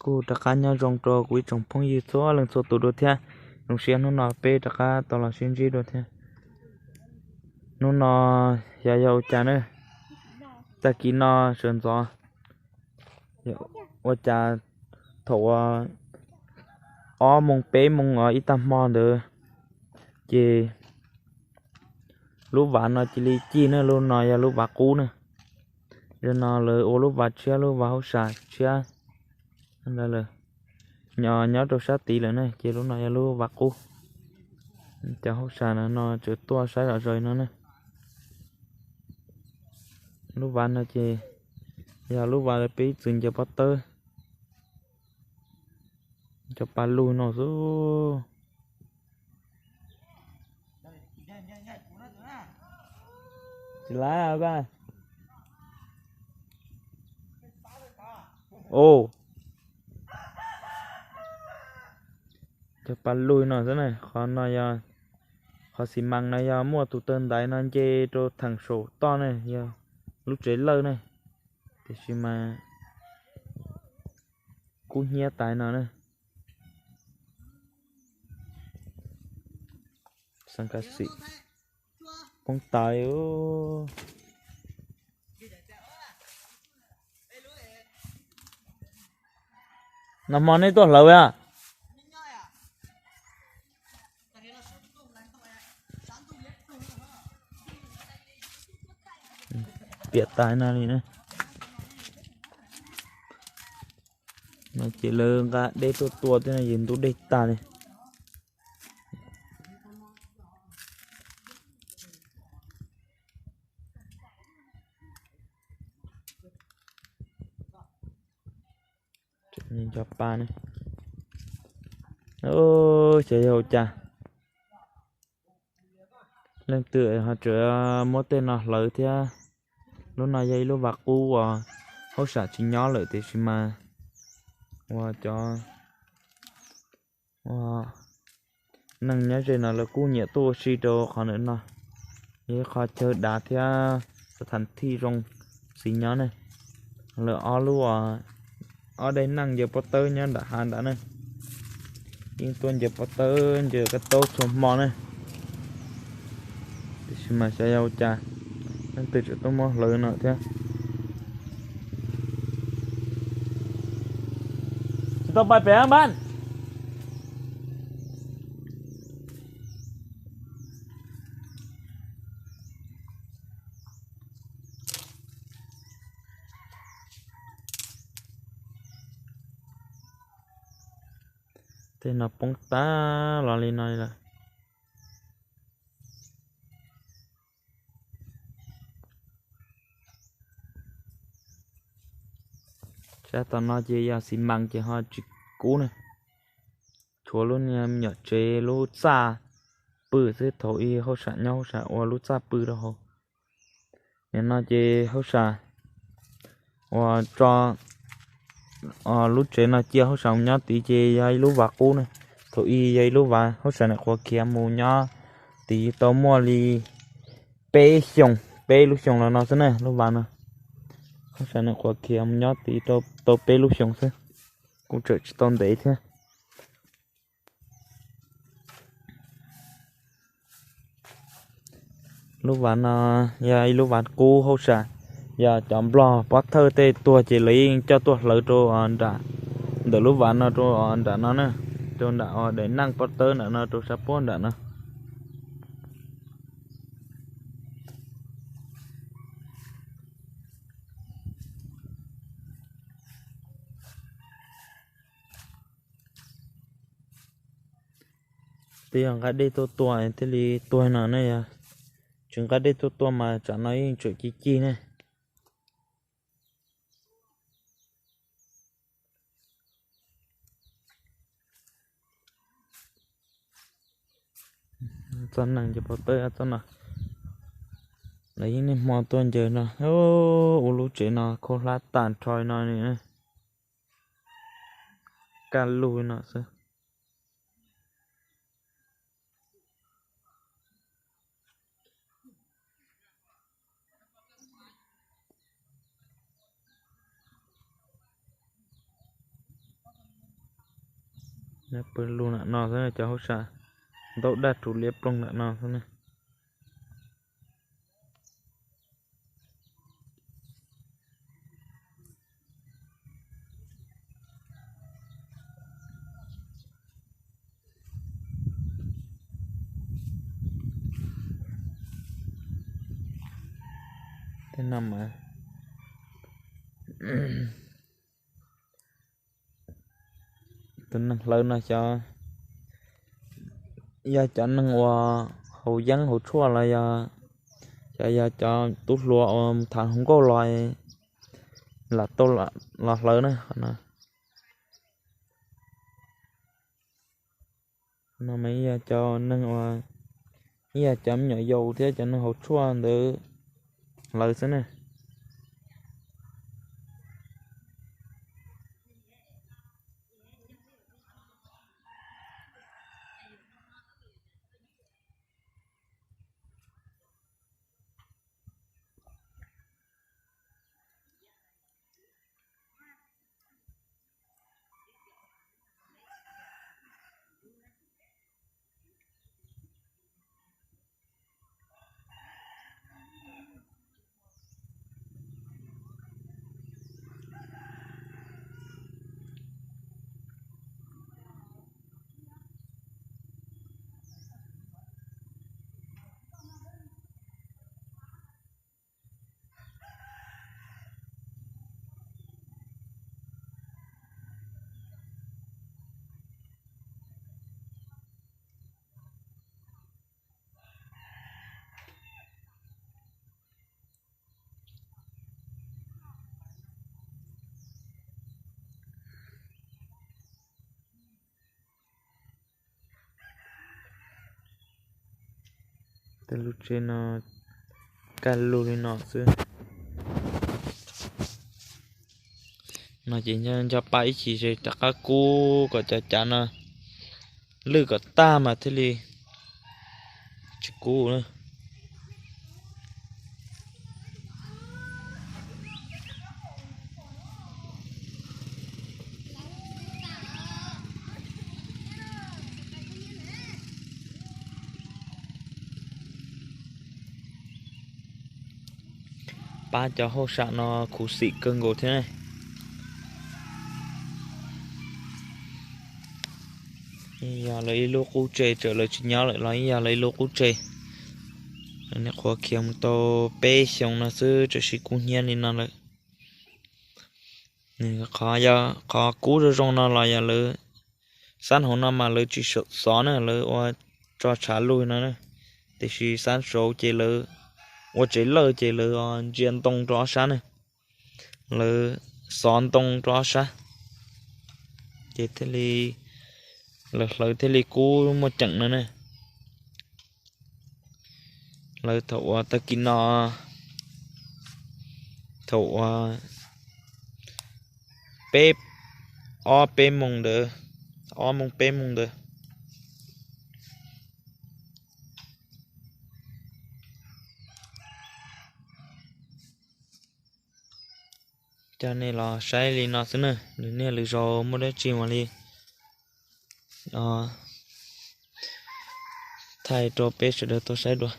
Kuj rov qab nyob zoo rau kuv ib tsoom phooj ywg txhua leej txhua tus dua thiab. Zoo siab hnub no peb rov qab tau los sib ntsib dua thiab. Hnub no xyov yog ua cas na, tag kis no sawv ntxov ua cas thaum ob moos peb moos os ib tag hmo ntawd ces lub vas no cia li cig na, lub no yog lub vas qub na. Yog no lawv ua lub vas tshiab, lub vas hauj sam tshiab ntawd lawm, nyob rau sab tid lawm ne, ces lub no yog lub vas qub. Cov hauj sam no tseem tuaj saib zom zaws no ne. Lub vas no ces yog lub vas peb ib txwm ncaws pob tawb, cov pa lug no xwb. Cov pa lug no xwb na, qhov no yog, qhov xi mas no yog muaj tus taw ntaiv no nce rau theem saum toj ne, yog lub tsev lawj ne, tiam sis mas kub hnyiab tas no na. Xeev Kas Xim poob tas. Nag hmo nej tuaj hlawv a? Piam tas no li na. No ces lawv nqa dej tuaj tua thiab no ces ntub dej tag li. Cov pa ne, xyov yog ua cas leej twg ho tseem muab tej no hlawv thiab. Lub no yog ib lub vas qub uas hauj sam tsis nyob lawm tiam sis mas uas cov neeg nyob ze no lawv kuj nyiam tuaj ua si rau qhov ntawm no. Yog ib qho chaw dav thiab xas thas thij zoo xis nyob ne. Lawv ob lub, ob daim neej ncaws pob tawb nyob nram hav nrad ne. Yeej tuaj ncaws pob tawb ncaws kab taub txhua hmo ne. Tiam sis mas xyov yog ua cas leej twg tseem tuaj muab hlawv no thiab. Tsis tau pais pem npab. Tej no poob tag los li no lawm. Sab tom no ces yog xis mas ces ho tsis kub ne. Tshuav lub niag me nyuam tsev lub txaj pw xwb, thaum ub hauj sam nyob hauj sam ua lub txaj pw rau hauv. Nim no ces hauj sam uas tso lub tsev no cia hauj sam mus nyob tid ces yog ib lub vas qub ne. Thaum ub yog ib lub vas hauj sam nim qhuav khiav mus nyob tid tau muaj li peb xyoos, peb lub xyoos los no xwb na lub vas no. Hauj sam nim qhuav khiav mus nyob tid tau peb lub xyoos xwb, kuj tseem tsis tau ntev thiab. Lub vas no yog ib lub vas qub hauj sam, yog cov nplog pob thawj tej tuag ces lawv yeej coj tuaj hlawv rau nram, ntawm lub vas no rau nram no na, rau nram daim neej pob tawb nram no rau sab puag nram no. Twb yog nqa dej tuaj tua thiaj li tuag no ne, yog tsis nqa dej tuaj tua mas tsam no yeej tseem ci ci ne. Txoj neeg ncaws pob tawb txoj no, lawv yeej niaj hmo tuaj ncaws no. Ua lub tsev no khaub hlab tag nrho no, kaj lug no xwb. Pw lug ntawm no xwb, cov hauj sam ntaub daj rus liab ploog ntawm no xwb ne. Tus neeg hlawv no xyov yog cov neeg uas haus yeeb haus tshuaj los yog, xyov yog cov tub hluas uas thav hluas nkauj los, lam tau los hlawv na. No mas yog cov neeg uas, yog cov me nyuam yaus thiab cov neeg haus tshuaj ntawd hlawv xwb na. Tej lub tsev no kaj lug li no xwb. No ces nco pab ib chim ces rov qab kub kom cov cav no lwj kom tag mas thiaj li tsis kub. Pab cov hauj sam no khuv xim kawg nkaus thiab ne. Yog lawv ib lub qub tse, txawm lawv tsis nyob lawm los yog lawv ib lub qub tse. Nws qhuav khiav mus tau peb xyoos no xwb txawm sib kub hnyiab li no lawm. Qhov kub zoo zoo no los yog lawv xab hauv no mas lawv tsis xov na, lawv ua tso tshav lug no na. Tiam sis xab saud ces lawv ua tsev lawj ces lawv ntsia ntoo rau ob sab na. Lawv xov ntoo rau ob sab, ces thiaj li, lawv hlawv thiaj li kub muaj ceem no ne. Lawv thaum uas tag kis no, thaum uas peb, ob peb moos ntawd, ob moos peb moos ntawd. Coj nej los saib li no xwb na, lwm niaj lwm zaus muaj dab tsi mam li thaij rau peb sawv daws tau saib dua.